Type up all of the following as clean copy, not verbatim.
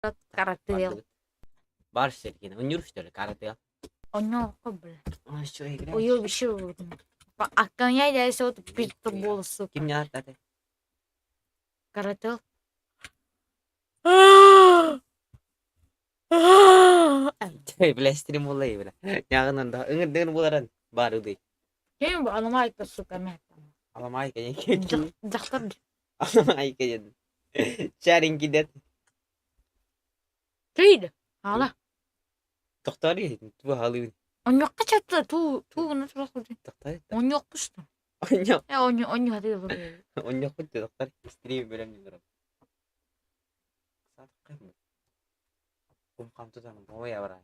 Каратыал. Бардыбыт. Бар сергин. Унюр что ли, каратыал? Онньооххо бля. Ой, что играешь? Уебище Акканяй вот пиздобол, сука. Ким не аттаты? Каратыал. Эй, бля, стрим булай, бля. Нягынан да. Ыңыр буларан. Бар удый. Кем бу аламайка, сука, мә. Аламайка, не Дьахтар Аламайка дедим. Чаринки дед. Тыйды. Ала. Тохтори, ту халыбын. Онньокка чатта туу туу гына тура сылдьын. Тохтори. Онньокпустун. Онньок. Э онньо онньо хатыы олорор. Онньокпут тохтори. Стрим бөлөм дин турар. Кум хам тутан бой аврай.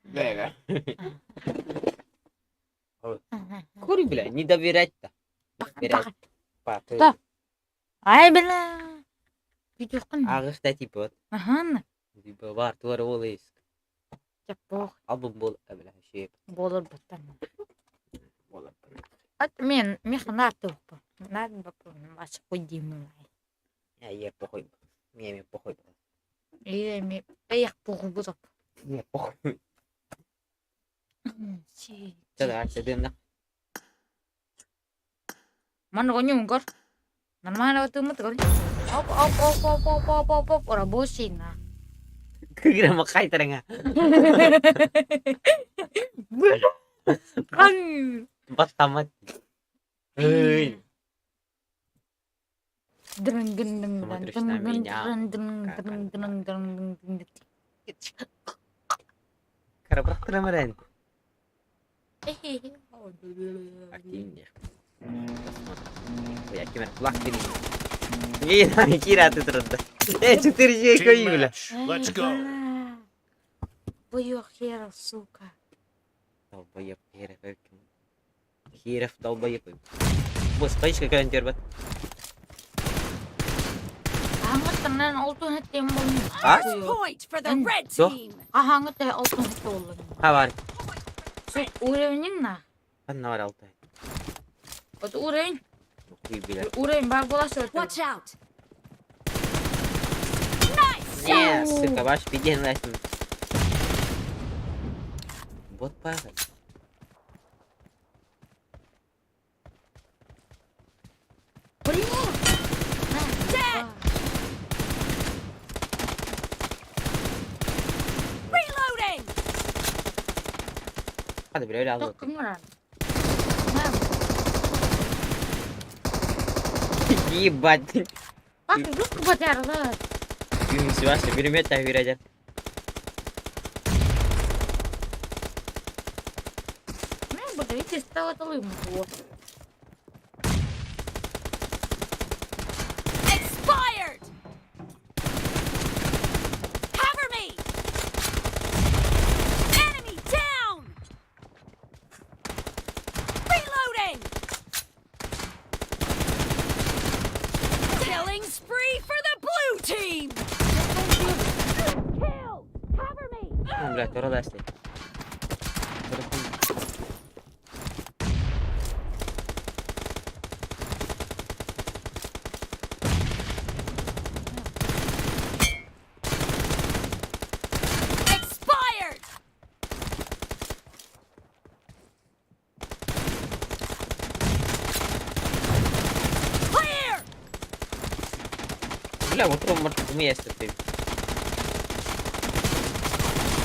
Бэга. Кури, бля, не доверять-то. Доверять. Папы. Да. Ай бля. Видюхын. Ағышта типа вот. Ахан. Типа бар, туар ол ес. Жаппох Албум бол, бля, шеп. болор буттан. Болар. Ат мен мех нааты укпа. Наат бапа маш кудимын. Я е похуй. Мне мне похуй. Э ме аяк похуй бутап. Мне похуй. Си. Чада, чада, Ман гонюм кор. Нормально тымыт кор. Оп оп оп оп оп оп оп оп рабочий на. Кыгыра макайтарыңа. Кан. Баттамат. Эй. Смотришь на меня, Карабрахтырамарен. Активнее. Посмотрим. Я кемер кулак бери. Не, Кира ты трудно. Э, 4 Team G бля. match. Let's go. Боёк хера, сука. Долбоеб, херов. Херов долбоеб. Бос, кайышка кэлэн тербет. Аңыттан олтун хеттем болун. А? First point for the And- red Что? team. Ахаңыт олтун хетте болун. Ха бар. Су уровень на. Ханна бар алты. Вот уровень, Хуй бля. уровень бар бола сөтө. Watch out. Не, сука, ваш пиден лесен. Вот пара. Блин. Reloading. Hadi бля, öyle al. Токкуңран. Ебать. Бак жук батарлар. Күмүс башы бир метр бирежер. Мен буду идти стала талым. Expired. Cover me. Enemy down. Reloading. Killing spree for the blue team. Kill. Cover me. Бля, тура дасли. Expired. Clear. Бля, вот ром может вместо ты.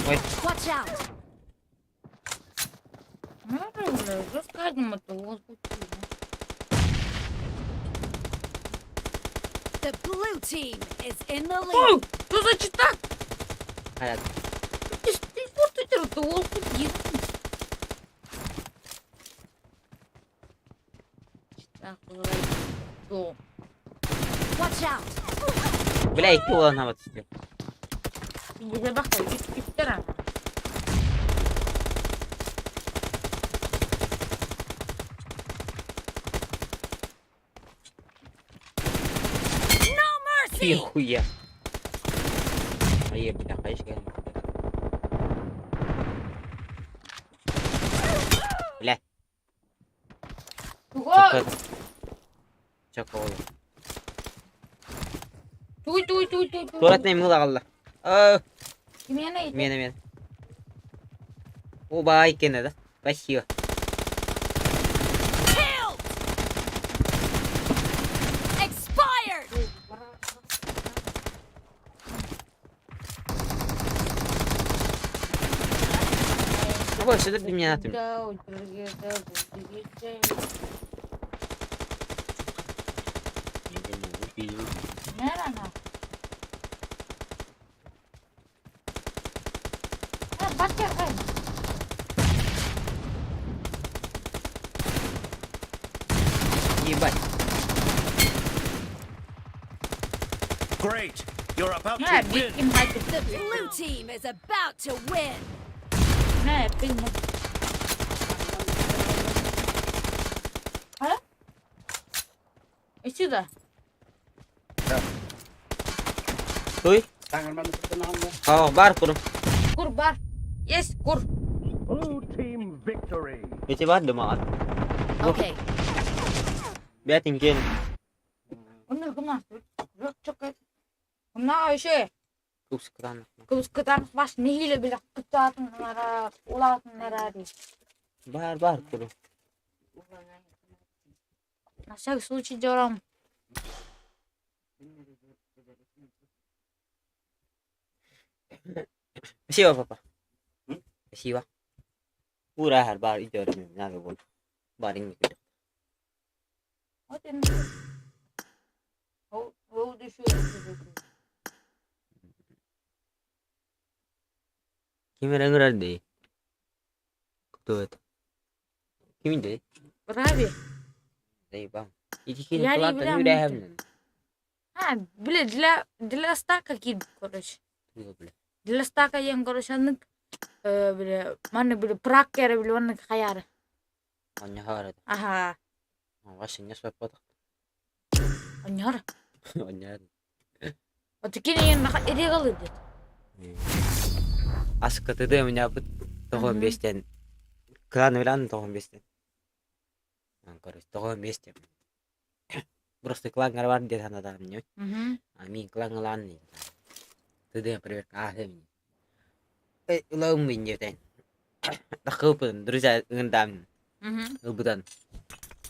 Ой, Watch out. The blue team is in the Ой, lead. что за читак? hayat. Ты ты волку Watch out. Бля, iki olan hava tutuyor. Bize bak da git git No mercy. Нихуя. Ай, бля, кайышка. Бля, Ой, чока. Чока oğlum. Туй туй туй туй туй. Туалетный мыло аҕалла. Э, Кимиэнэ Миэнэ миэнэ. Убай кэнэ да. Спасибо. Killed! Expired! Ой, сюда меня ты. Ебать. Great. You're about to win. The blue team is about to win! Сюда. Туй. О, бар курум. Кур бар. Есть кур. Blue team victory. Эти бар дома. Okay, Бятин кен. Мына еще Купскадан. Кускатан баш нехиле биле куттаатыннара, улаатыннара дии. Бар бар курум. На всякий случай дером. Спасибо, папа. Спасибо. Ура, бар идет. Надо вот. Бар не Вот и ол еще Ким ыҥырар дии? Кто это? Ким дии? Раби. Заебал. Иди кини Я не плата билям, нүрээһэмнэн. А, бля, для стака кид, короче. Бля. Для стака ен, короче, аннык бля, манны бля, прак кere бля, маннык хаяры. Онньоһоор это. Ага. Ваша не соппотох. Оньор. Онньоһоор. Отыкини ен маха ирегалы дет. Аскытыды меня бут тоҕон Мгм. бестен. Клан билан тоҕон бестен. Короче, тоҕон бестен. Просто клан бар диэн санаатаҕым не. Угу. А мин клан ылан Тыды привет. А, ты Ылам мин диэтэн. Тахыпын, друзья, ыңырдам. Угу. Ылбытан.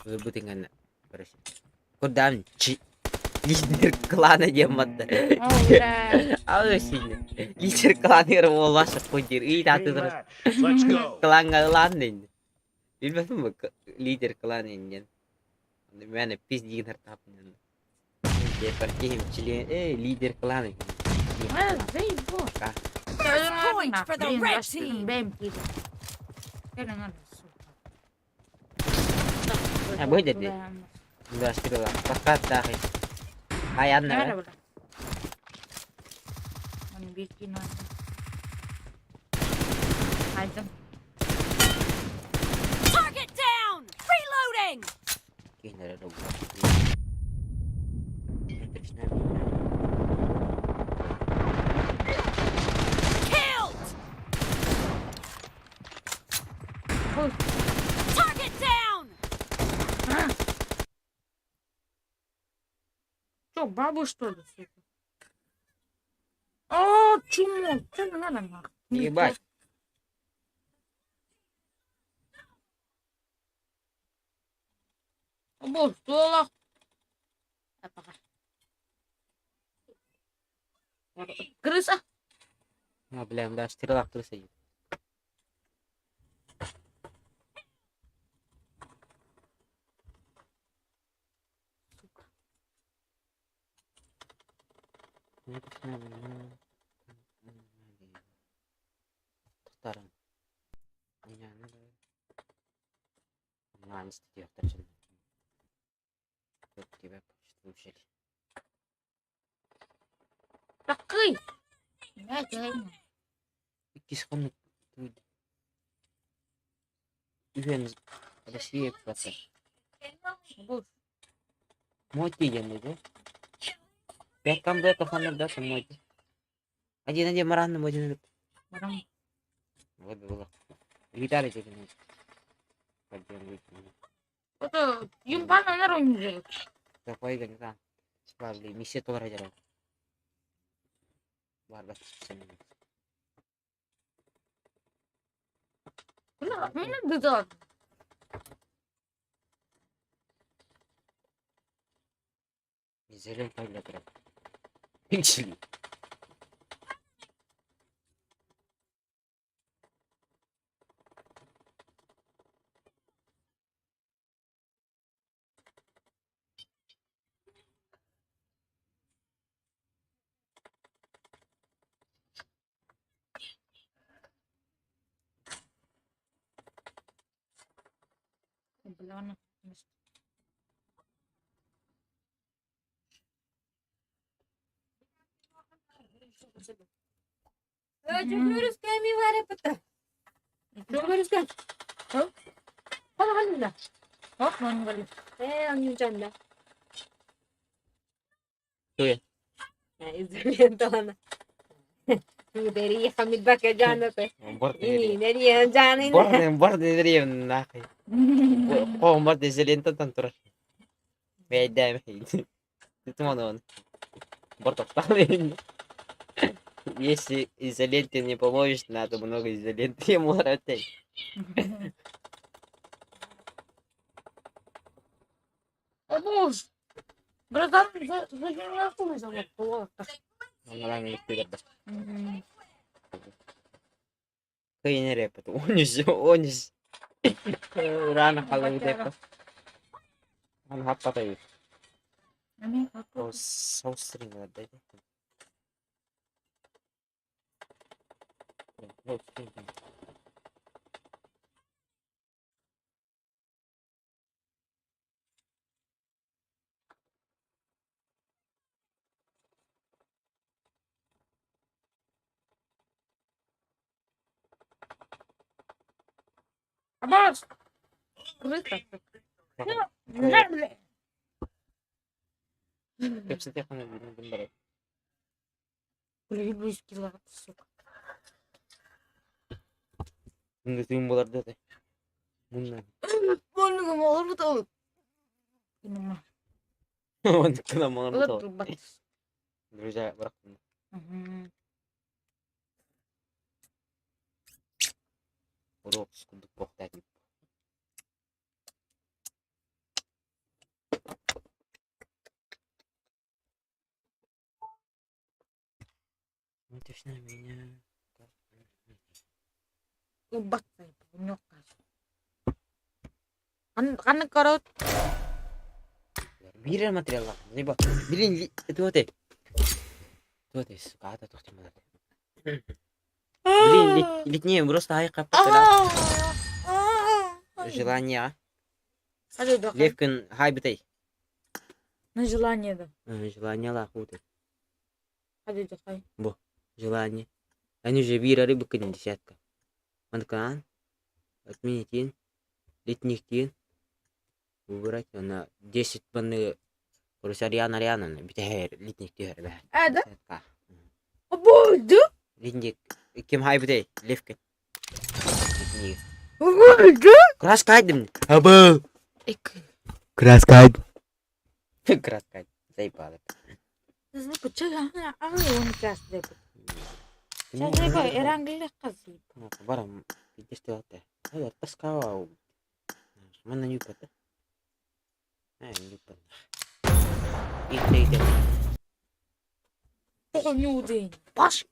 Ылбытыҥан. Короче. Курдам чи лидер клана диэн батта. О, бля. Алы сильно. Лидер клана буоллаша кудир. И Team татыдыр. match. Let's go. Кланга ылан дин. Билбэтим бу лидер клана иннен. Мэне пиз дигин тапнын. Партиям член, лидер клана. А, заебал. А. Point for the red team. А, будет ли? Да, что Пока тахи. Ай, Анна. Target down! Reloading! Killed! Target down! Что, бабу что ли, сука? О, чмо, что надо нахуй? Ебать. Боже, что А пока. Крыса. А, бля, да, стрела крыса идет. Такой. Да, Иккис хонук үһүөн Россия плата. Мой диэн да? Бэккам бэкка ханна да мой. Один один маран мой один. Вот было. Виталий деген. Это юмпан на рунже. Такой ган. Спали миссия толар жарау. Барбат. Мин да Изолента для Пиксели. Бля, Если изоленте не поможешь, надо много изоленты ему опять. Обуз! Братан, Кыйын репет. 13, 13. Рано халын репет. Аны хаппатай. Соус Абас! Крыса. Сука. Друзья, Урок скудук бохтати. Смотришь на меня. Ханнык корот. Биир материал. Либо, блин, это вот это, сука, это тухтим. Блин, летнее просто айка Желание. Левкин хайбитай. На желание, да. Желание лахуты. Хай. Бо, желание. Они же биир рыбы десятка. Манкан. Отменить. Летних Выбрать на 10 баны. Русариана Ариана, битер летних тер. А, да? Обойду. Летник. Кем хайбитай? Левкин. Летник. Обойду. Краскайдым. Аба. Эк. Краскайд. Краскайд. Заебало. Барам, пиздец. Таскава. Манна нюпата. Нюпата. Ите. Баш.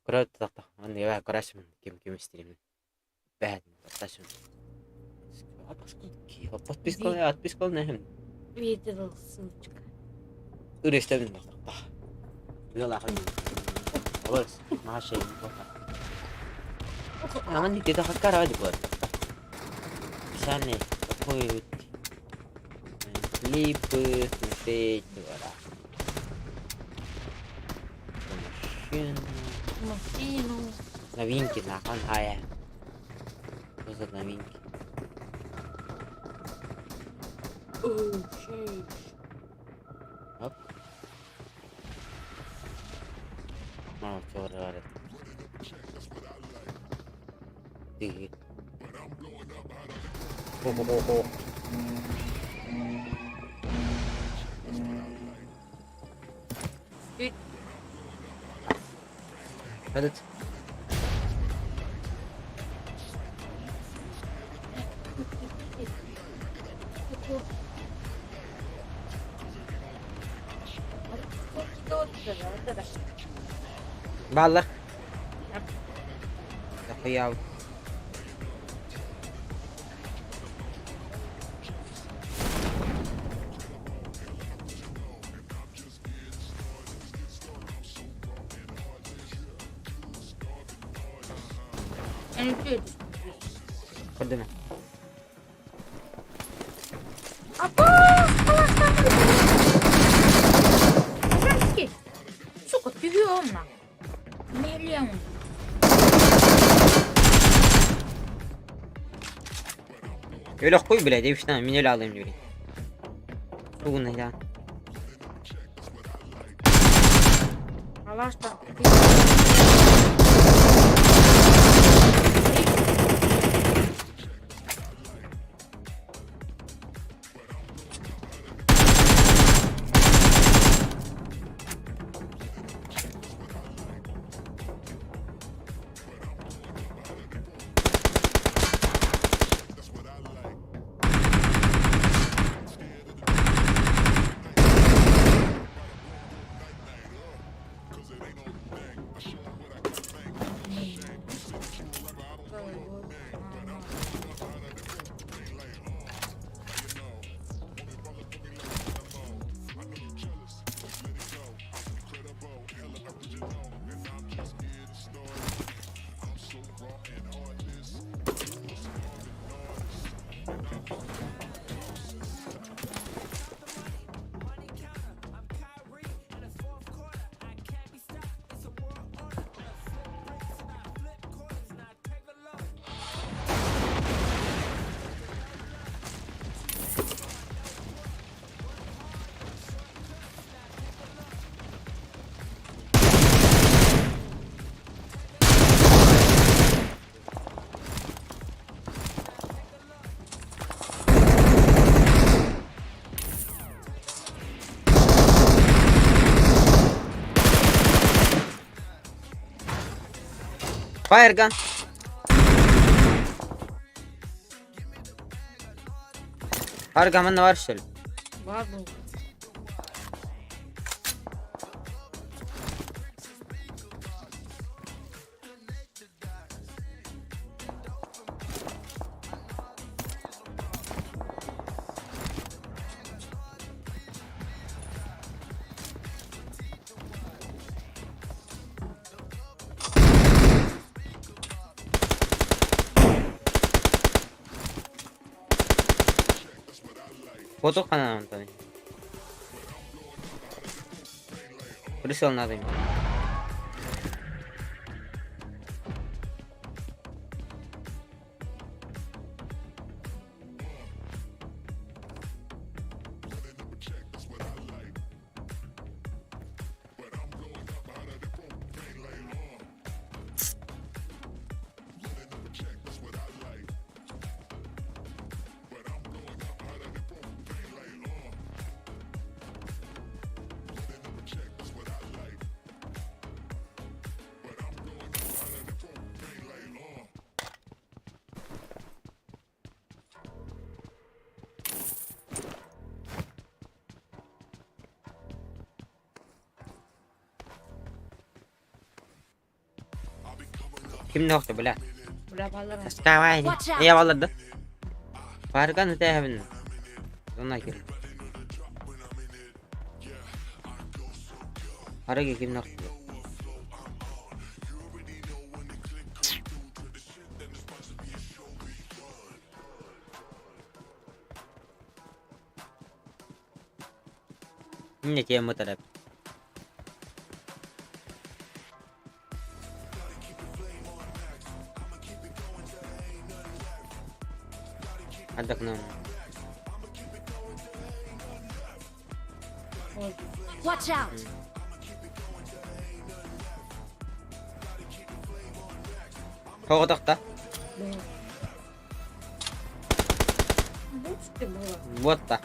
Короче, так. Аны я красим, кем кем стрим. Бәд, ташым. Подписка, отписка не. Видел, сучка. Үрестәбин бактакта. Била хәл. Алыс, машин. Аны нике дә хаккар ади бар. Писание, такой клипы, смотреть, вара. Машину. Машину. Новинки, нахан хая. Что за новинки? Оп. А, все, говорит. Ты. Хо-хо-хо-хо. Этот. Бааллар. Дохуя. Көрдөмө. Сука, түһүө онно. Миллион. Өлөх куй, блядь, эбишнаа, мин өлө алыам диэри. Тугун я. Алашта. Fire gun. Fire gun манна бар что ли? Бар бу. Фото хана онтон. Присел надо им. Ким нохто, бля? Бля, баллар. Таскавай. Watch out. Я баллар да. Fire gun это heaven. Зона кир. Хараги ким нохто. Не тема тарап. Отдохнем. Watch out! Тоҕотохто. Вот было. Вот та.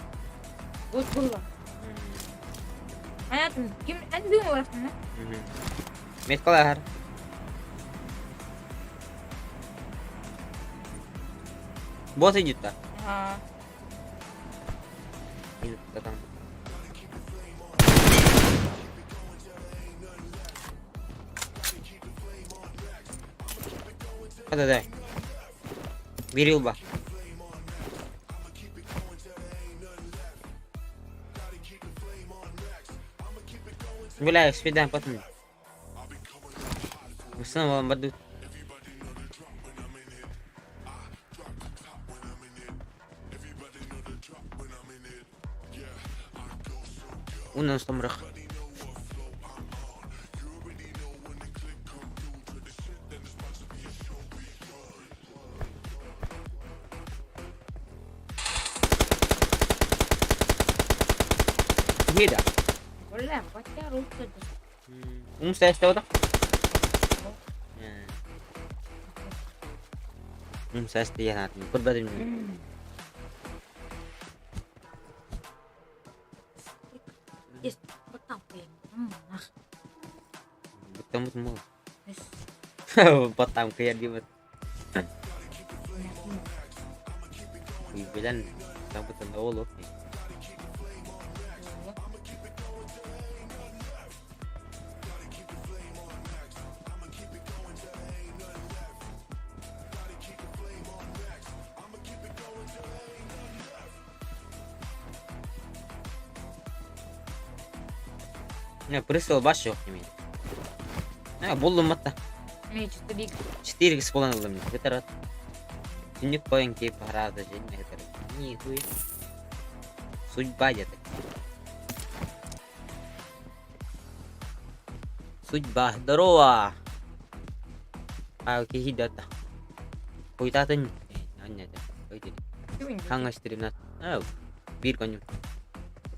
Вот было. Понятно. Ким эн дым барасың да? Меткалар. Бот идет да? Ага. Там. Да-да. Бери лба. Гуляю, свидаем потом. Снова буду. Унан стомрах. Гида. Умсайста да? Умсайста я на Курбадым. Бутам Потам кая di Bilan sampai tanda Не, прысыл баш yok неме. А, булдum матта. Мен 4 4 х қолданылды мен. Это Түнек қойын кейп харады және это. Нихуя. Судьба где-то. Судьба. Здорово. А, окей, дата. Хуйтатын. Хаңа стримнат. А, бир коню.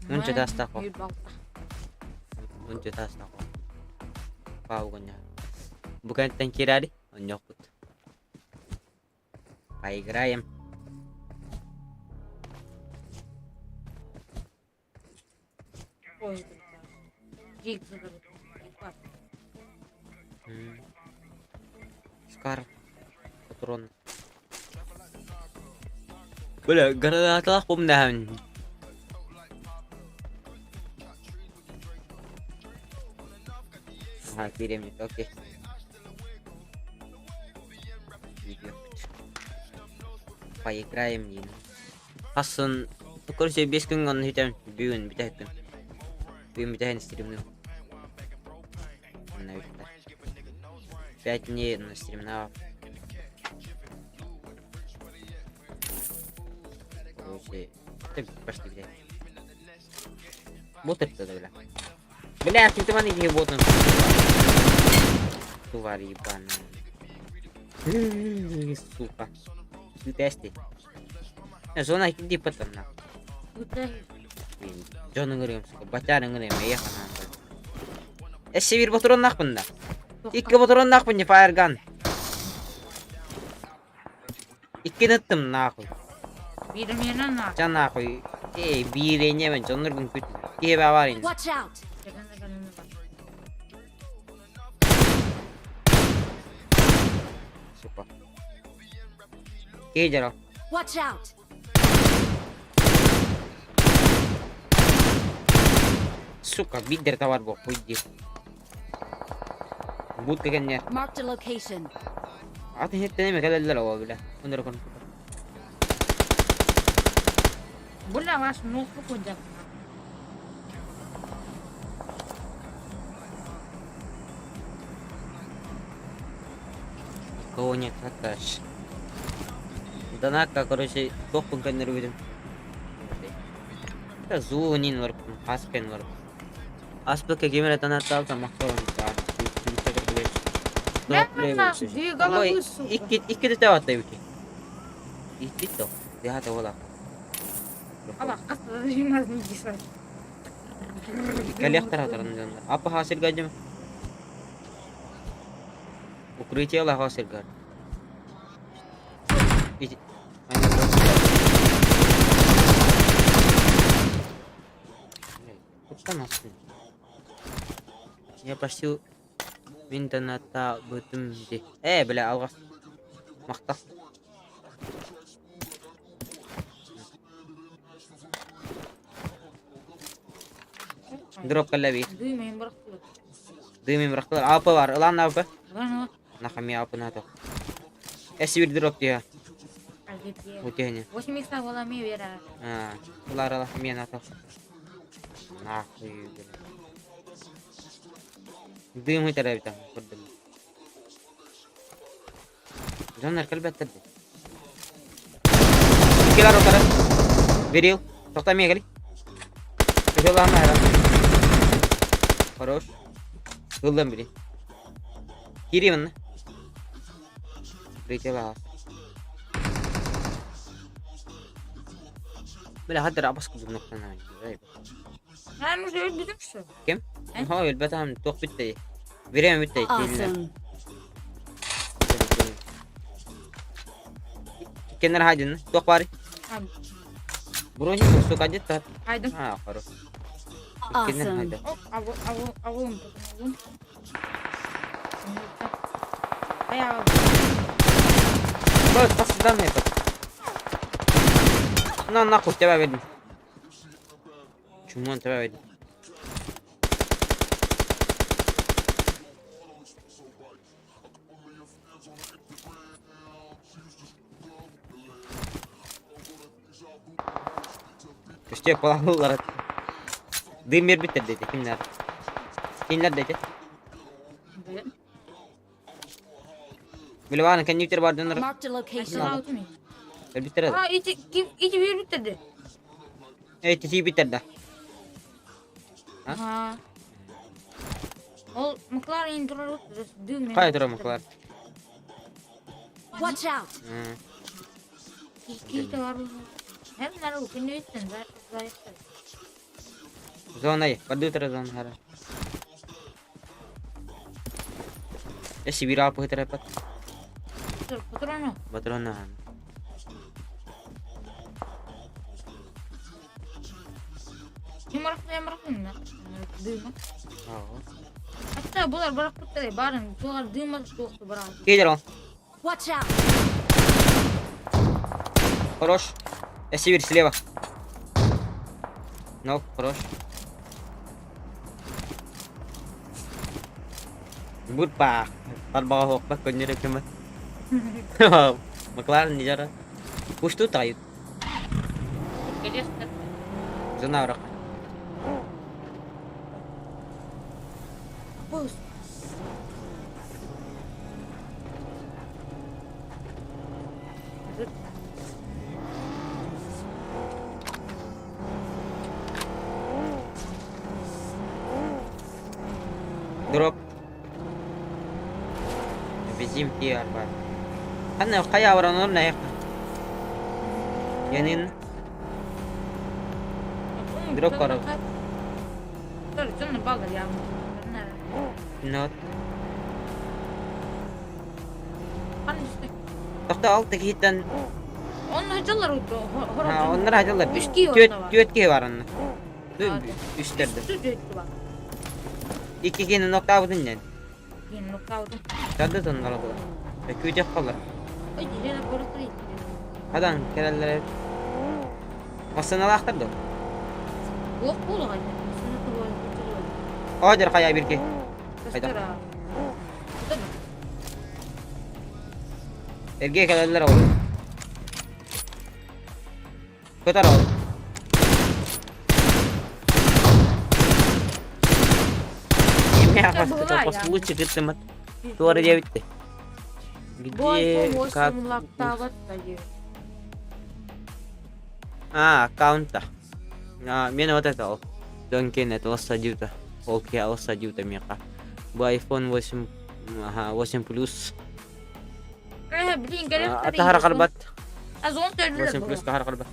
Унча тастақ. Унча тастақ. Пау коня. Bukan kira di. Onyokut. Поиграем. Скар. Патрон. Бля, гранаталах помню. Ага, киремит, окей. Видео. Поиграем, Нина. Хасын, короче, 5 күн ғана хүтәм, бүгін бүтәһ күн. Бүгін бүтәһін стримну. Мына бітті. 5 дней на стримна. Короче, ты пошли, блядь. Бот это, бля. Бля, ты там не ботом. Тварь ебаная. Сука. Тесты. Зона иди потом на. Жоның көрем, сука. Батярың көрем, ехана. Эссе bir патрон нахпын да. Икки патрон нахпын не фаерган. Икки ныттым нахуй. Bir мені на. Жан нахуй. Эй, бире немен, жоннор күн күт. Кие бар ин. Watch out! Сука. Кие жара. Watch out! Сука, биддер товар бо, хуйди. Будка кеннер. Marked a location. Атын хеттене келелер ова бля. Өнөр кон. Бля, ваш нос выходит. Кого нет, хатташ. Данакка, короче, тохпун кеннер видим. Зуунин бар, хаспен бар. Аспекке кемере данатта алсам макталам. Бля, две головы, сука. Икки икки де таватта бики. Икки то. Дехата ола. Ала, қасында жиназ не десай. Калек таратарын. Апа хасил гаджым. Укрытие ла хасил гад. Иди. Куда нас? Я почти мин доната бутум ди. Э, бля, алга. Мактак. Дроп кэллэ биир. Дыымайын бырахтылар. Дыымын бырахтылар. АП бар. Ылан АП. Ылан ыл. Нахами АП НАТО. Эсибир дроп тиһэ. Бу тиһэни. 8 икса буола ми вера. А, ылар ыла мен НАТО. Нахуй. Дым ыйтар эбит көрдүм. Дьоннор кэлбэттэр дии. Иккилэр утары. Берил. Тоқта эмиэ кэли. Көһөлаама эрэ. Хорош. Ыллам били. Кири манна. Притела. Бля, хаддар абас кудук ноктана. Һәм уже өлбүтүм что? Ким? Ха, өлбөтөм туох бүттэй. Время бүттэй. Awesome. Кеннер хайдын. Туох баар? Брони курсук адет тат. Хайдын. А, хорош. Кеннер Awesome. хайда. Оп, аву аву авум авум. Ая. Бот, тасыдан это. На нахуй тебя ведь. Чумон тебя ведь. Көстүө палалар. Дым бербиттер дети кимнер. Кинилер дети. Билбааны кэнниктер бар дьоннор Marked a location. өлбүттэр да. А, ити ким ити бербиттер де. Эй, тиийбиттэр да. А? А. Ол Макларен турар дым. Хай турар Маклар. Watch out! Кийте бар. Hem nere күнүттен зайыптар. Зона подутра зона хара. Эси бир алып хытырапат. Патрону. Патрона. Ким барак Дыма. Hatta булар барак буттар барын тулар дыма туохту барак. Кейдер ол. Watch out! Хорош. Эси бир слева. Ну, хорош. Бут па. Тарбаға хоқпа көннер кеме. Макларен не жара. Пушту тайып. Келестер. Зона урақ. Пус. Дроп. Везим тиар бар. Ханна кая баран он наяк. Янин Дроп карап. Dur, балдар я. Нот. Хан işte. Тохто алты киһиттэн Онно жыллар уту. Ha, оннор хадьаллар. Үс киһи Түөт онно бар. түөт киһи бар онно. А, Үстерде. Үстү түөттү бар. Икки киһини ноктаабытын ден. Кийин ноктаабытын. Тарды тоннор була. Күүтэх қалар. Ой, жена боротыр Хадан кэлэллэр. Массыналаахтар дуо? Ох, буолуҕа. Одер хайа бир киһи. Хайда. Эргэ кэлэллэр ол. Көтөр ол. Эмиэ ахаспыта послучик ыттымат. Туора диэбитте. Где как А, аккаунта. А, мен вот это ол. Донкен это осадил-то. Окей, осадил-то меха. Бу iPhone 8, ага, 8 плюс. Э, блин, кэлэр Атахара қалбат. А зон төлүлөр. 8 плюс кахар қалбат.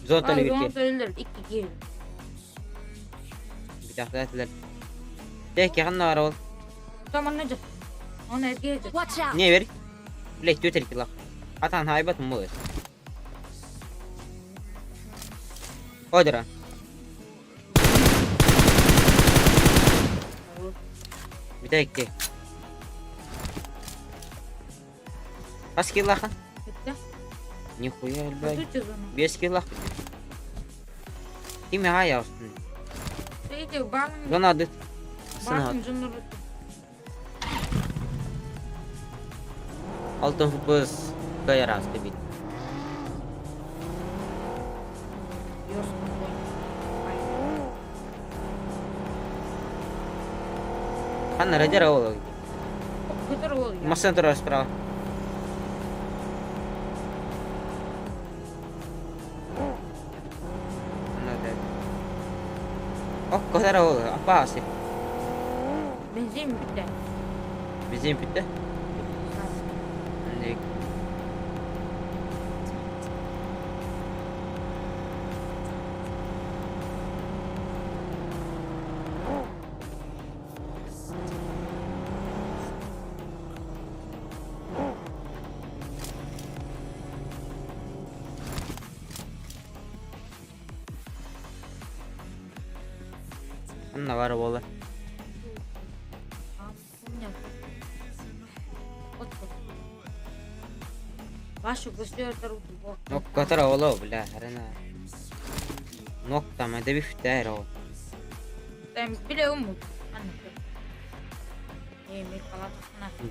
Зон А, зон төлүгүр төлүлөр. Икки киһи. Битахтаатылар. Тек ханна бар ол. Таманна жа. Оны эрге жа. Watch out! Не бер? Блять, түтер килах. Атан хайбат муыр. Одера. Битекки. Хас киллахан? Битте. Нихуя, блядь. Тут зона. Бес киллах. Ким аҕай Донадыт. Алтын фпс кайрас бит. Ханна радера ол. Машина турар справа. Окко ол апаасы. Бензин бүттэ. Бензин бүттэ? Инник. Онно баар буолар. Ноккотор оҕоло, бля, арена. Ноктама да бифтээр ол.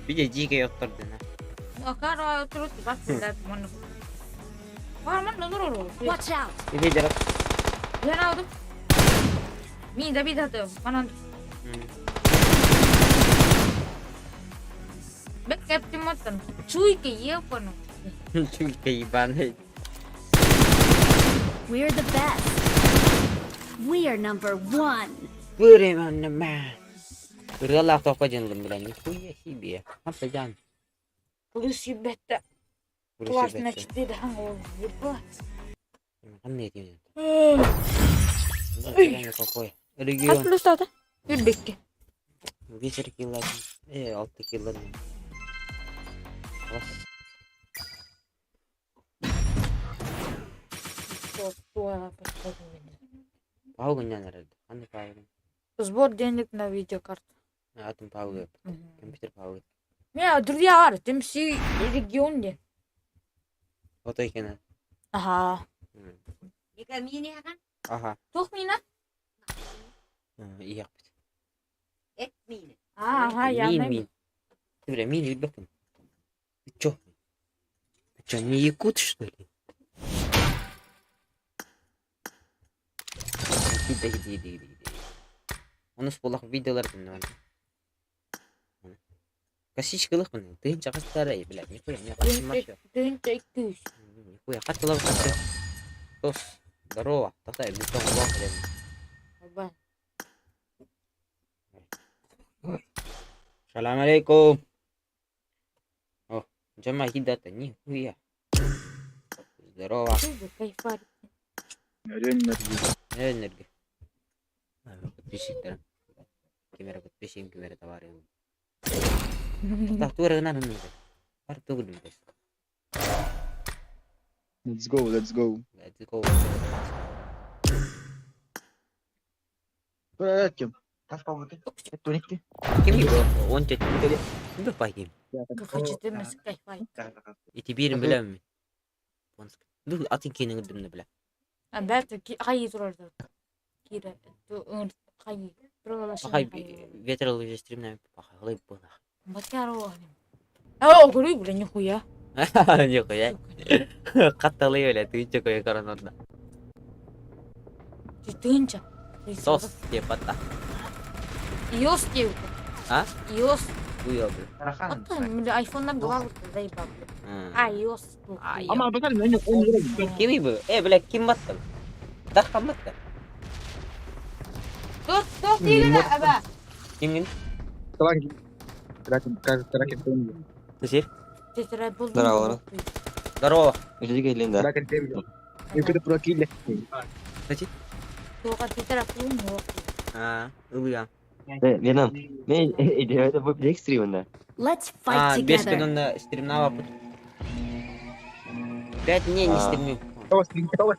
Бile дикий оттордуна. Watch out! Иди дьарак. Мин Чуйка ебаный. We're the best. We are number one. Вырыман man. Ырыалаах тоққа дьынлым бля, нихуя себе. Хаппажан. Плюс ебетте. Классно 4 хангол. Ебать. Қандай деймін? Какой? Қас Регион. плюс тады? Үрбекке. 5 кило. 6 кило. Паугын нарад. Қандай паугын? Сбор денег на видеокарту. Атын паугы. Компьютер паугы. Меня друзья бар, ТМС регионде. Ото екен. Ага. Аха. Тух мина? Ияқпыт. Ага, я Мин, мин. Ты, бля, мин ребёком. Ты чё? Ты чё, не якут, что ли? Иди, иди, иди, иди. Оны сполақ видеолар күнді. Косичкалых мын. Тыынча қастары, блядь, нихуя, не қашымашы. Тыынча 200. Нихуя, қаттылап қатты. Тос, здорово. Тақтай, бүтін құлақ, блядь. Оба. Салам алейкум. О, джама хидата, нихуя. Здорово. Кайфар. Энергия. Подписчиктер. Камера подписчик, камера товары. Так, тура на на. Бар тугу Let's go, let's go. Let's go. Кем? Тас пабыты. Туникти. Ким его? Он тебе Ким пагим? Кайфар. Кайфар. Ити бирин билем. Ду атын кейин гүрдүм биле. Бәлки кайы турар. Кира. Кайы. Пахай ветер уже стримнами пахай лып было. Батяро. О, говорю, бля, нихуя. Нихуя. Катталы бля, ты чё кое коронорда. Ты тынча. Сос деп атта. Иос деп. А? Иос. Уя, бля. Ата, бля, айфоннан главы заебал, бля. А, iOS. Ама бакар мен он Ким бу? Бля, ким батты? Дархан батты. Тот, тот деген аба. Кимгин? Тракен, как тракен темби. Тесир? Здорово. Здорово. Жди Линда. Тракен темби. Юкуда прокиле. Тоға тетра пулын А, ылыга. Веном. Мен это будет стримында. Let's А, fight 5 together. күн стримнава пут. 5 дней не стримил. То стрим, то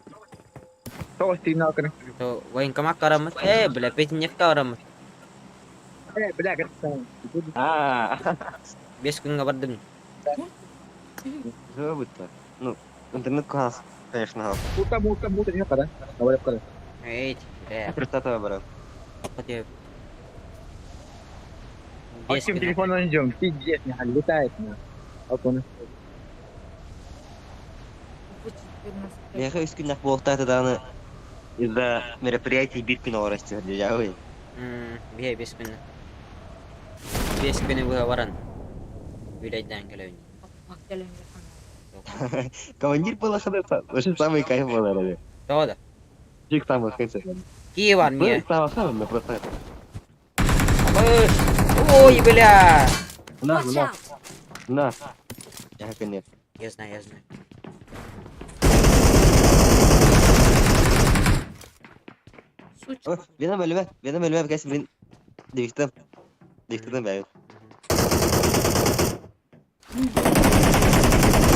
То стрим на кара. То военкомат карамыт. Бля, 5 дневка карамыт. Бля, как А, 5 күнгө бардым. Что будет-то? Ну, интернет класс, конечно. Мута мута мута не кара. Давай кара. Эй, бля. 30-го брат. Хотя... Бес Максим, минут. телефон найдем. Пиздец, нахуй, летает нахуй. Вот он. Меха үс күннэх буолуохтаах даҕаны из-за мероприятий биир күн оҕор дьаабый. Бие 5 күнү. 5 күнү быһа баран. Үлэйдээн кэлэбин. Командир буолахына вообще самый кайф буолар эбит. Тоҕо да? Дьик самый кайф. Кии бар миэ. Самый самый просто. Абыш! Ой, бля! На, Watch на, out! на. Я конец. Я знаю, я знаю. Сучка. Вена бөлүмэ, Вена бөлүмэ кэс блин. Дивиктем. Дивиктем бэйэ.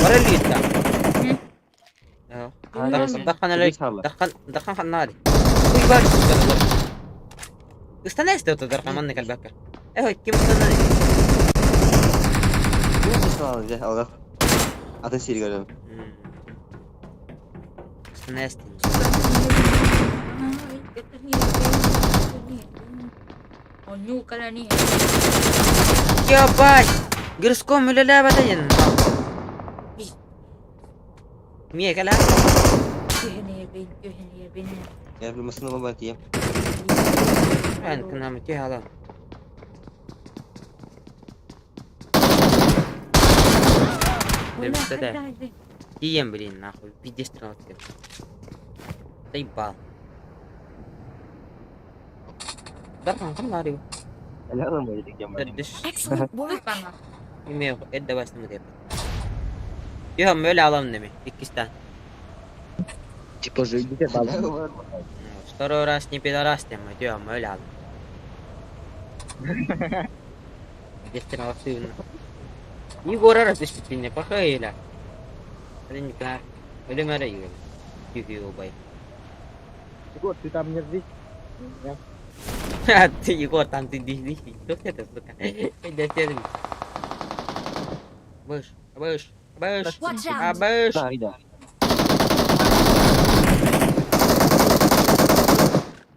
Бара лүүттэ. Даххан эле даххан даххан ханнари. Уй бар. Ыстанайсты ото дархан манна кэлбэккэ. Эй, ким ыстанай? Алга. Атын сири көрөм. Ыстанайсты. Онньуу кэлэн Ебать! Гырском үлэлээбэтэ Миэ кэлэ. Түһэн түһэн Я блин машина бомба тием. Эн кынамы түһ алам. Тием, блин, нахуй. Пиздец тринадцать. Заебал. Дархан ханнари. Алла мой дигем. Дыш. Excellent work! Имею эдде баснымы деп. Түһ öyle alam demi. Иккистен. Типа же идите, баба. Второй раз не пидорас тем, түһ öyle alam. Дестен алсыын. Егор раз түспүтүнне пахайла. Один Өлүмөрө югел. Юги убай. Егор, ты там не ржись. Ты, Егор, там ты дишь, Кто это, сука? Иди Быш, быш, быш, Watch out! быш. Да, да.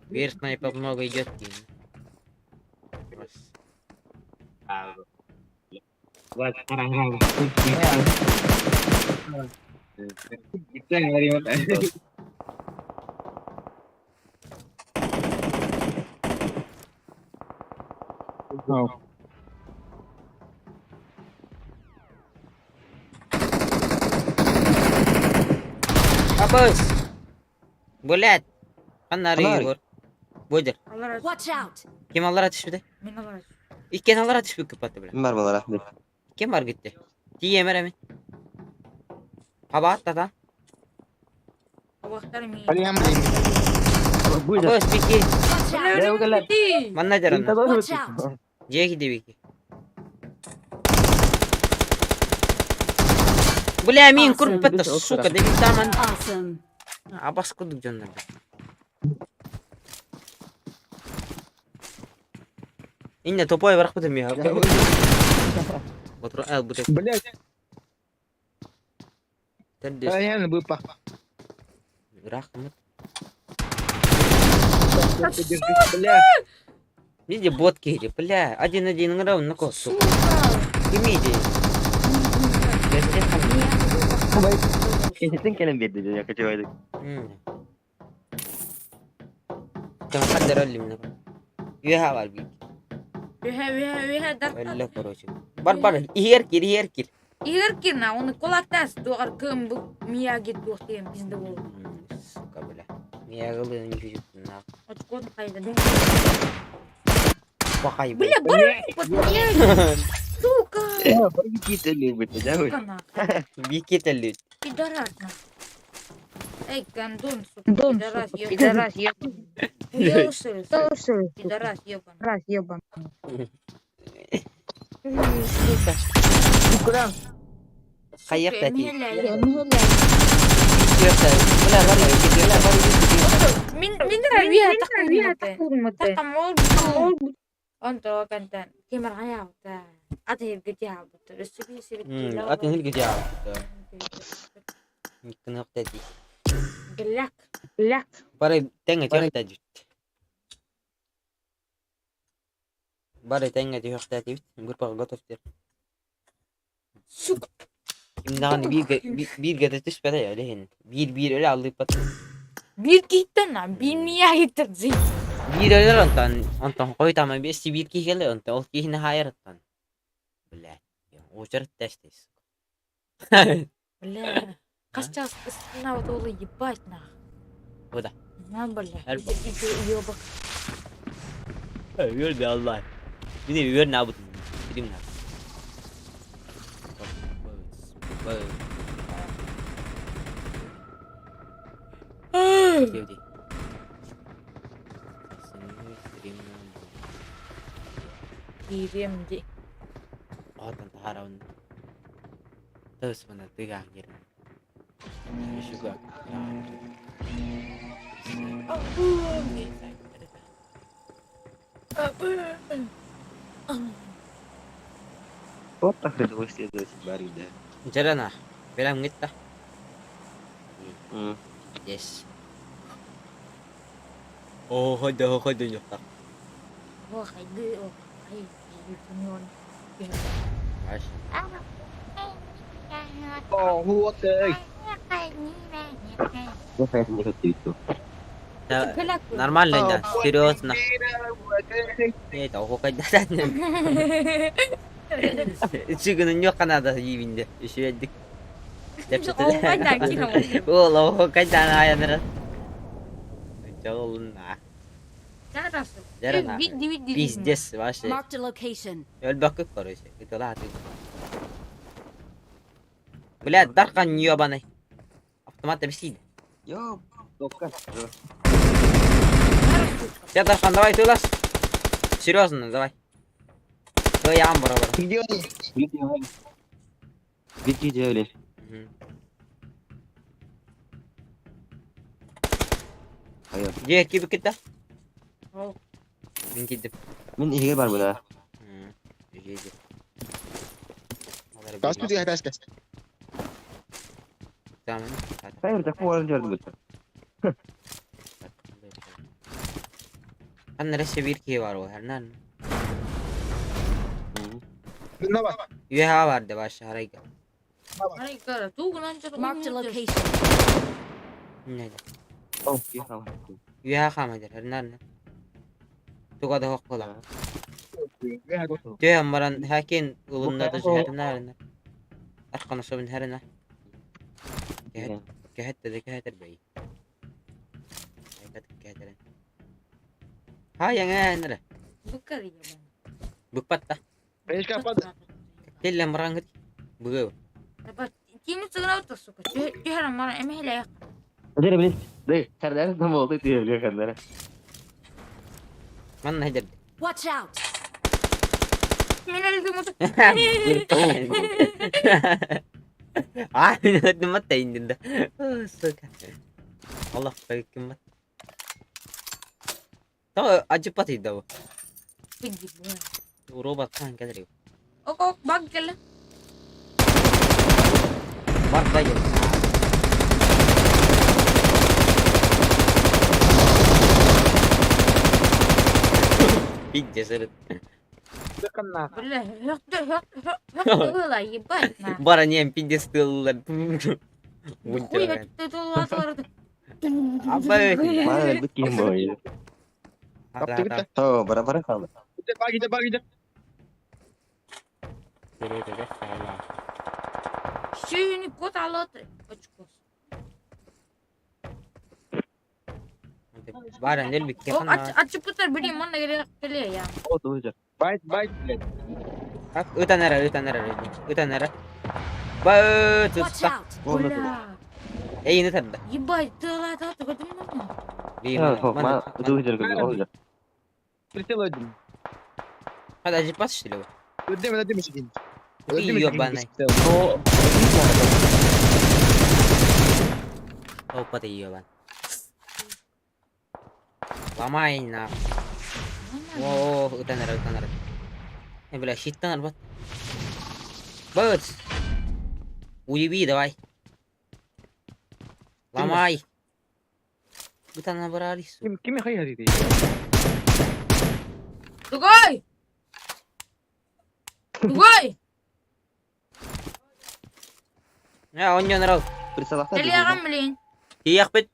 Вверх снайпер много идет. Абыс! Блять! Ханнары Ханнары. Егор. Бодер. Watch out! Ким аллара түшпүдэ? Мен алар. Иккен аллара түшпүк кыпаты бля. Бар балара. Ким бар гитти? Тиемер эми. Хабаат тата. Абактар мен. Блин, блин. Абыс бики. Watch out! Манна жарана. Watch out! Жеки дебики. Бля, мин курпатта, сука, дебик таман. Awesome! Абас кудук жоннор. Инне топой барах бутым я. Батур эл бутым. Блять, Тердес. реально был пах. Рахмат. Бля, Види бот кири, бля, один-один раунд на кос, сука. Кимиди. Кенеттен келен берди я хочу айтып. Там хаддар алли мина. Юха бар бик. Үһэ үһэ үһэ дар. Әллә короче. Бар бар, иһер кир, иһер кир. Игер кирна, оны кулактас тугар кым бу Мияги тух деген пизде болду. Сука, бля. Миягылы не жүзүп на. Очкон кайда. Бахай. Бля, бар блядь. Сука. Бикит любит, да? Сука нахуй. Бикет әлле. Пидорас нахуй. Эй, гандон, сука, пидорас, ёбаный. Пидорас, ёбаный. Хуёл, что ли, сука? Пидорас, ёбаный. Пидорас, ёбаный. Куда? Хайыр тати. Бля, Бля, бар, бля, бар. Мин мин рабия таққым. Таққым ол. Онто кантан кемер хаяута. Аты хиргити хаабыта. Өссө би сибит. Атын хиргити хаабыта. Никкын хактати. Гляк. Гляк. Бары тэҥҥэ түһүөхтээтибит. Бары тэҥҥэ түһүөхтээтибит. Группаҕа готов диэн. Сука. Ким даҕаны бииргэ бииргэ да түспэтэ ол иһин. Биир-биир өлө аллыыппат. Биир киһиттэн а биир миягиттан зый. Биир өлөр онтон онтон хойутаама биэс биир киһи кэлэр онтон ол киһини хаайар оттон. Блядь, уочарат тэстис. Бля. Хас чаас ыстынаабыт уолу ебать нах. Куда? На бля. Элбэх. Ити ёбок. Үөр да Аллах. Бини үөр наабыт. Билим на. Киириэм дии. Оттон таһаарабын. Тысмана тыгаан киирэн. Вот так следователь бар да. Жарана, бэлэм гитта. М. Yes. Оо, хойдо, хойдо ньухтар. О, хайды, о, хай, юнион. Аш. Оо, хуотэй. Я поэтому не хочу. Нормально, да, серьезно. Это охокайдатан. Чыгын ньоханада иибинде. Үсүөддик. Ол охокайдан аяныр. Жолуна. Пиздец вообще. Marked a location. Өлбөккө короче. Ытылааты. Блядь, Дархан ёбаный. Автомат объяснит. Йо, дока. Все, Дархан, давай ты лаз. Серьезно, давай. То я амбра, бро. Где они? Бити делали. Хайа. Где киби китта? Мен кидip. Мин иһигэр бар була. Жеди. Тас күтүгэ тас кэс. Tamam. Хайыр да куоран жарды бут. Ханна ресе бир киһи бар ол хернан. Мына бар. Үөһэ бар да баш харайга. Marked a location. Не. О, киһи Үөһэ хаамайдар хернан. Туга да хоккола. Үөһэ готов. Төһөн баран хакин ылыннады хернан. Аркана собын херна. Кэһэт да кэһэтер бэй. Айкат кэһэтер. Ха яңа нere. Букпатта. Бэшка пад. Теллен баран гыт. Бугы. Дere билет. Дэ, кардар да болду диye кардар. Манна хедер. Watch out! А, мат индин да. Сука. Allah ким То ажыпат иди бу. Робот хан келер. Бар да кел. Пиздец, этот. Дыканна. Бара не пиздец тыллар. Мана бит ким бой. О, бара бара калды. Бар гиде бар гиде. Бара нел бит кехан. О, тоже. Байт байт блядь. Ытан эре, ытан эре, ытан эре. Ба, Watch тутта. out! О, Эй, не тарда. Ебать, ты ла ты Ма, тоже тоже. Прицел один. Hadi acı что ли? Ödeme ödeme çekin. Ёбаный. Опа ты ёбан. Ломай на. О, ытан эре, ытан эре. Э, бля, щиттан арбат. Быц. Уеби, давай. Ломай. Бытана бараары сука. Ким кими хайа дии? Тугай! Тугай! Я онньон эрэл. Прицелахта Кэлиэҕим билин. Тиийэхпит.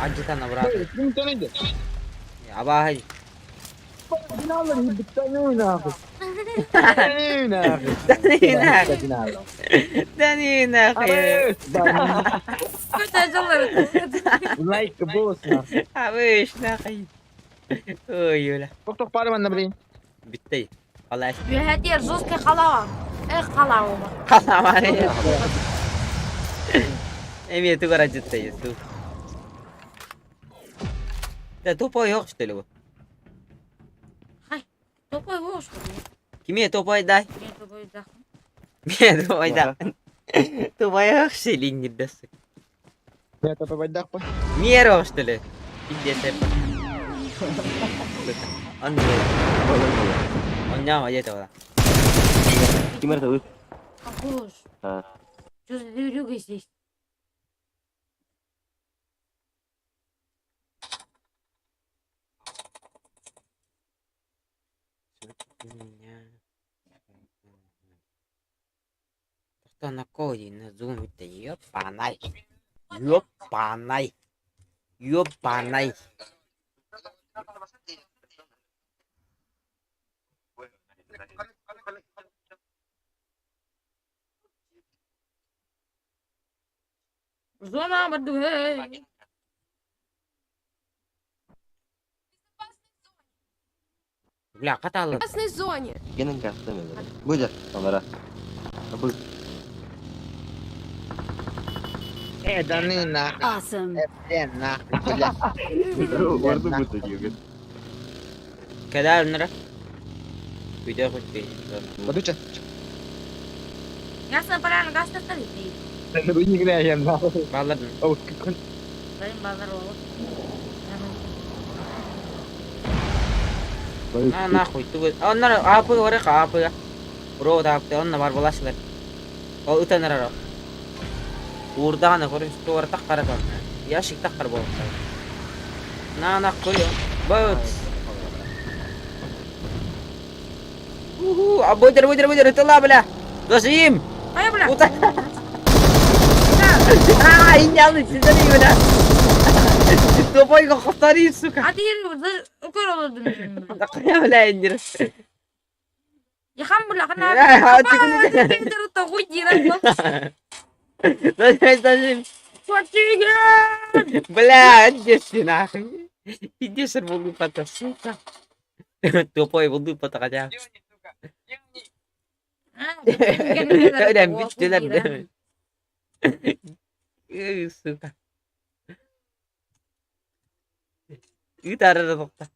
Адьытан абырааты. Ким тонайды? Абааһы. Биналар битtanina. Tanina. Данина. Tanina. Данина. Көтө Like a boss. Абыш нахай. Ой, Юля. Тохтох пары манна блин. Бүттэй. Қалай? Үһэтиэр жесткий халава. Эх, халава. Қаламары. Эми тугар ажыттай су. Да тупой yok что ли bu? Хай, тупой вош. Киме тупой дай? Мен тупой да. Ме тупой да. Тупой yok что ли не даст. Я то побайдах по. Мер yok что ли? Иди сеп. Анне. Оння ажыт ола. Ким эрэ Акуш. А. Что за дырюга здесь? Кто на коде на зуме-то ёпанай. Ёпанай. Ёпанай. Зона бадуэ. Бля, каталы. В красной зоне. Генен кастым Будет, алара. Бу Э, да ну нахуй. Awesome. Э, нахуй, бля. Орду будет такие. Кадар нара. Үйде хоть ты. Бадуча. Ясно, правильно, газ таставить. Ну не играй, нахуй. Балладын. О, как Блин, базар ол. А нахуй ты. Оннар апы орек апы. Бро да апты онна бар булашылар. Ол ытанар ара. Уурдааны көрүн туар таккара бар. Яшик таккар болуп. На на көрү. Бот. Уху, а бойдер бойдер бойдер ытыла бля. Досим. Ай, бля. Ута. А, инялы сидели бля. Тупойго хотари, сука. А ты укор олодун. Такая бля индир. Яхан бля, хана. А, ты Зачем, зачем? Бля, иди ты нахуй. Иди сыр булупата, сука. Тупой булупата хотя. Өлем бүттүлэр. Эй, сука. Үтарыр тоқта.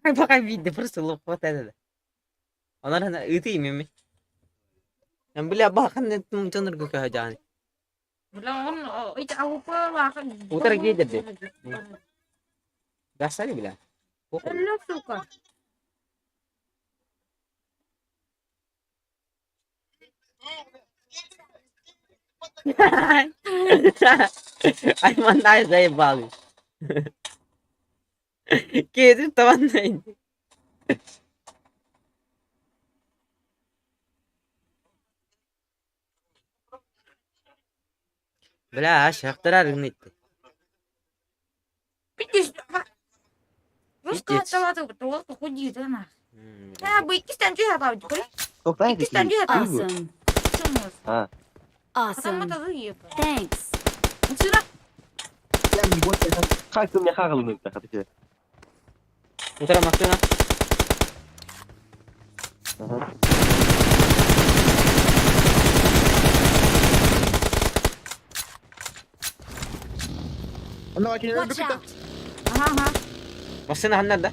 Пока видно, просто лоб хватает. Онар хана ыты имеме. Бля, бахан тоныр көкө жааны. Бля, он ит ауpa Утар гейдерди. Гасари бля. Бля, сука. Аймандай заебали. Кетип табандай. Бля, шахтарар гнитти. Видишь, Русского Пиздец. салата, вот худи, да на. А, бы кистан чуя там, Тохтай Кистан чуя там. Awesome. А. Потому Awesome. что заебал. Thanks. Сюда. Хайсы мне хагалын хатыки. Утара машина. Ага. Онна кине Watch out. Ага, ага. Машина ханнарда.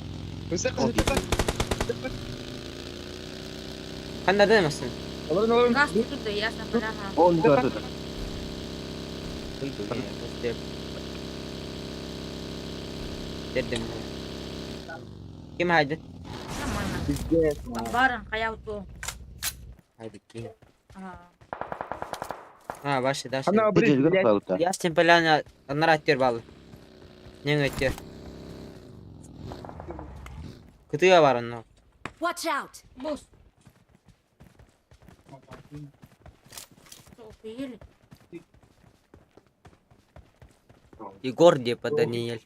Ханнарда машина. Газ тут, ясно, ага. Он көрдү. Дердим. Ким хайды? Нормально. Баран, хаяуту. Хайды ким? Ага. А, ваши, да, Она Ты блин, дөлгө блядь. кылабыта. Я с поляна анара өттүгэр бааллар. Нөҥүө өттүгэр. Кытыга бар онно. Watch out! Босс. Что, охуели? Егор деп Даниэль.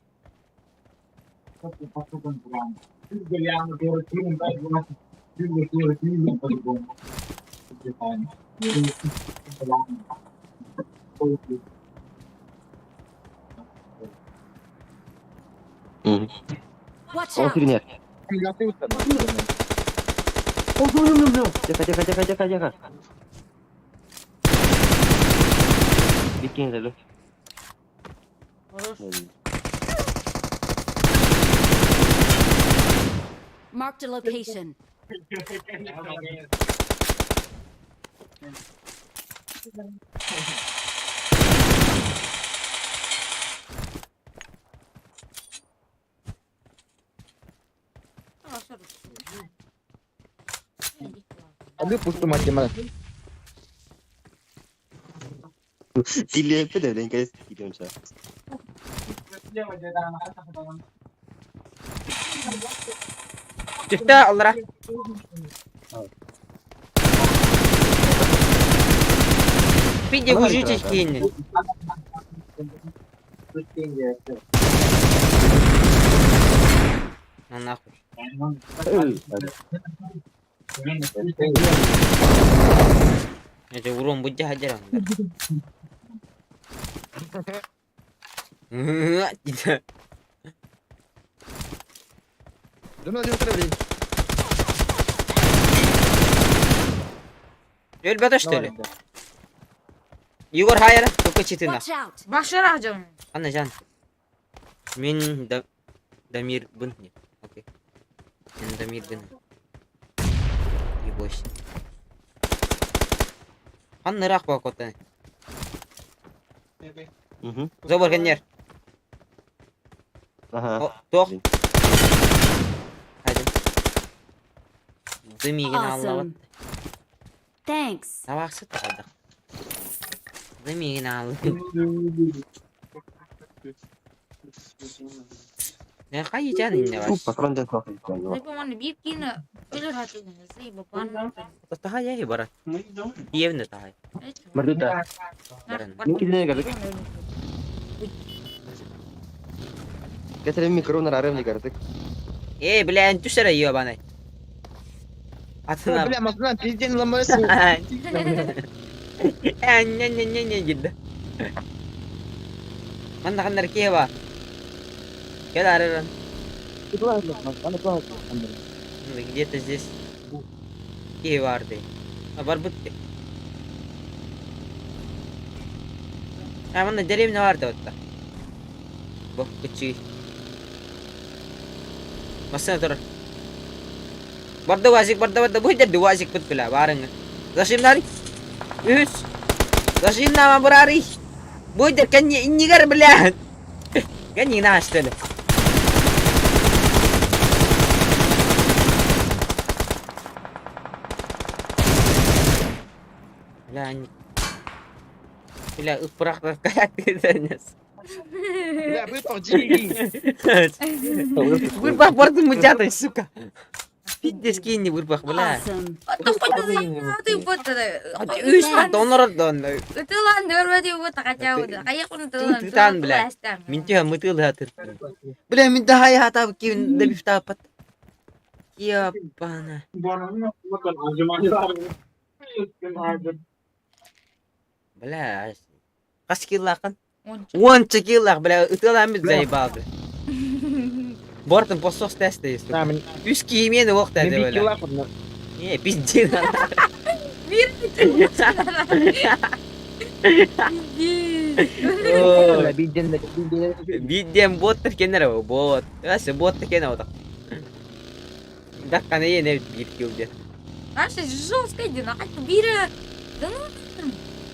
Watch Ол out! сиринер. Тихо, тихо, тихо, тихо, тихо. Бикин залю. Хорош. Marked a location. Ады пусту мать мать. Тилиэппит эбит, кэс киирэн Түстэ аллара. Пиде гужичи кииннин. Ну нахуй. Это урон будь хадер Өлбөтө что ли? Егор хайра, только читына. Watch out! Башыра дьон. Анна жан. Мен да Дамир бын не. Окей. Мен Дамир бын. Не бойся. Анна рах бакота. Забор кеннер. Аха. Тох. Hadi. Дымигин аллабат. Awesome. Thanks. Табаксы тагадык. Дымигин аллы. Не кай жан инне Бу бар. патрон ден кохи. Айбы биир киини өлөр хатыгын сый бапан. Тахай яй барат. Евне тахай. Мардута. Мин кидене гадык. Кетерем микронар арым дегардык. Эй, бля, түшәрә ебаный. Атына. Бля, машина пизден ломайся. Не не не не гидде. Манна ханнар кева. Кел арыран. Где-то здесь кие барды. А бар бутты. А манна деревня барды отта. Бок кычы. Машина турар. Барда вазик, барда барда бу жерде вазик бут бля, барыңы. Зашим нари. Үс. Зашим нама бурари. Бу жер кенни иннигер бля. Кенни на что ли? Бля, они... Бля, ыпырақтар каяк дедіңіз. Бля, выпал деньги. Вырбах барды мучатай, сука. Пиздец кинни вырбах, бля. Awesome. Үс донор дон. Ытылан өрбөдү бу тагачабыды. Кайыкын тылан. Тытан, бля. Мин тиһэ мытыл хатыр. Бля, мин да хай хата ким да бифтапат. Ебана. Бля, қас киллақын? Онча киллақ, бля, ытыламыз заебал, бля. Бортын посос тесте, сука. Үс киимени оқ Мен дәді, бир бля. килла кудна. Не, пиздец. Бир Ой. Биден биден. Бидден боттар кенер бот. Асы ботта кенер отақ. Даққаны ене бир килде. Вообще жестко дина. Бири.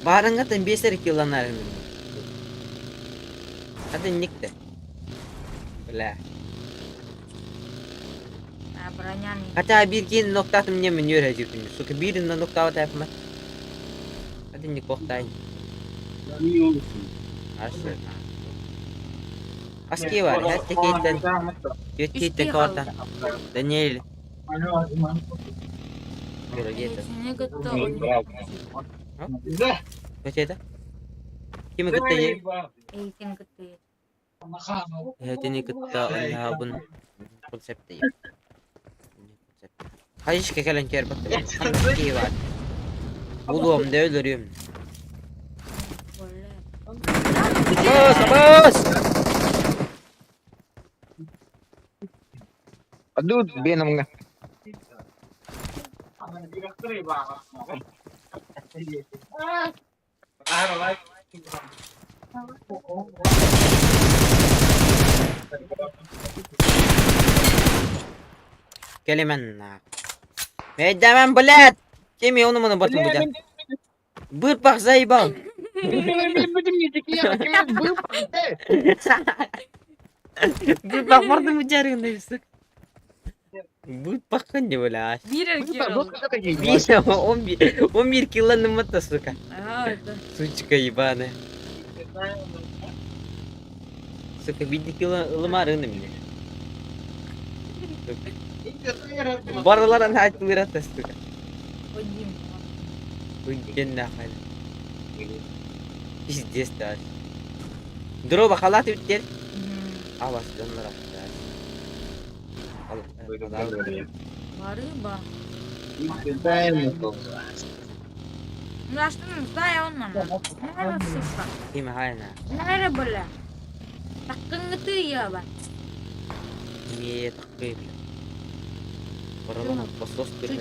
Барыңғатын бесер килланарын. Атын никте. Бля. А броняны. Хотя бир кин ноктатым не мен өрә жүрдім. Сука, бирин ноктава тапма. Атын ник боқтайын. Аски бар, хәтта кейттен, түөрт кейттен кабарта. Даниэль. Эйигини кытта Көтөтө? Кими кытта Эйигин кытта Эһэтини кытта оннаабын концепт Хайышка кэлэн киэрбэттэр. Ханнык киһи баар? Булуом да өлөрүөм. Абыс, абыс! Aduh, беномҥа. Кэлимэн нах. Мэйдэмэн, блядь! Ким ону муну бартын бу Бырпах заебал! Бырпах бардым бу жарыгында сука. Бырпаххын не бля. Биир эргиир ол. Биир 11 килоны мата, сука. Аа, это. Сучка ебаная. Сука, биир кило ылымарыны мне. Барыларын айтылырата, сука. Вадим. Уйден нахуй. Пиздец, да. Дроба халат үттер. Алас, доннор Барыба. Ну, знаю он нам. Сука. Ким хайна. Нара бля. Таккыңыты яба. Не такой, бля. Барыларын посос Чуть-чуть,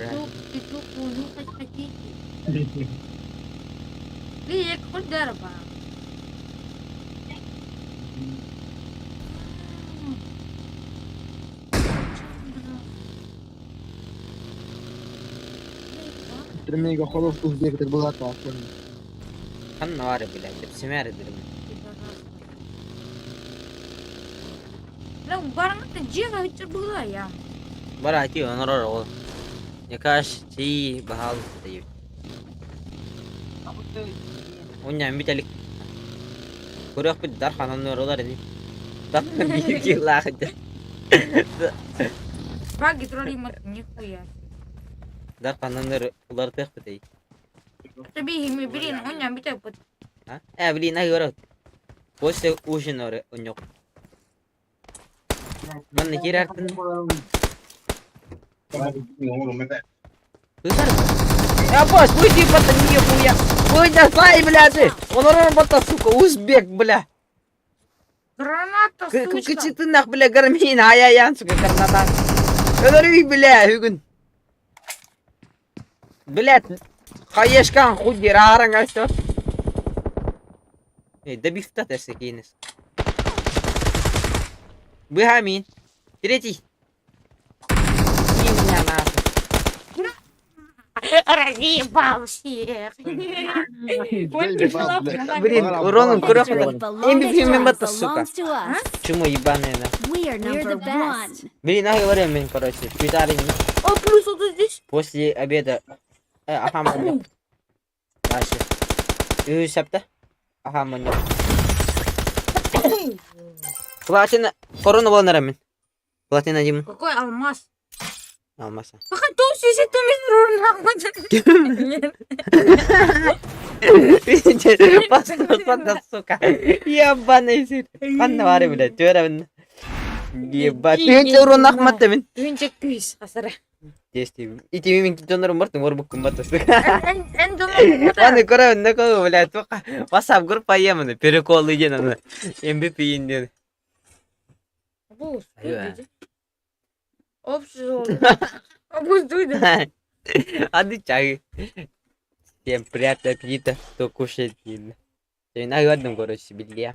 чуть-чуть, унюхать хотите. Лик, хоть дерево. Тремейга холов узбек была классно. Ханна бар, блядь, тепсимер дирим. Ну, барыңыты жега үтір бұла я. Бара ати онорор ол. Якаш ти бахал дейт. Уня биталик. Көрөх бит дар ханан оролар ини. Дар бир килах. Баги тролли мат нихуя. Дар ханан улар тех бит. Таби хими блин, уня битак бит. А? Э, блин, ай город. После ужина унёк. Манна кирартын. Я босс, выйди бата нихуя. Выйди, сай, бля, ты. Он бата, сука, узбек, бля. Граната, сучка. Кычы нах, бля, гармин, ай-яй-ян, сука, граната. Өлөрүй, бля, бүгүн. Блядь, хаешкан хуй рараң астор. Эй, да бифта тәсі кейінес. Быхамин. Третий. Меня нахуй. Разъебал всех. Блин, уроном Victory көрөк belongs MVP to мен us. бата, сука. Belongs to us. Чему ебаная на. We are number one. Блин, а говорю, мен, короче, Швейцария. О, плюс вот здесь. После обеда. Аха, манек. Дальше. Үсәпті. Аха, манек. Платина. Корона болан мен. Платина деймін. Какой алмаз? Алмаса. Пока то сисит у Панда, сука. Ебаный сир. Панда бары, блядь. Түөрәбін. Ебать. Түнче урон ахматты мен. Түнчек күйіс қасыра. Дести. Ити мен донорум бар, тың орбук кымбат, сука. Эн донор. Аны көрөбүн, да кого, блядь. WhatsApp группа емін. Переколы ден аны. MVP ден. Бұл Айва. Общий Абуз дуйда. Ады чай. Всем приятного аппетита, кто кушает. Мен ладно, короче, белье.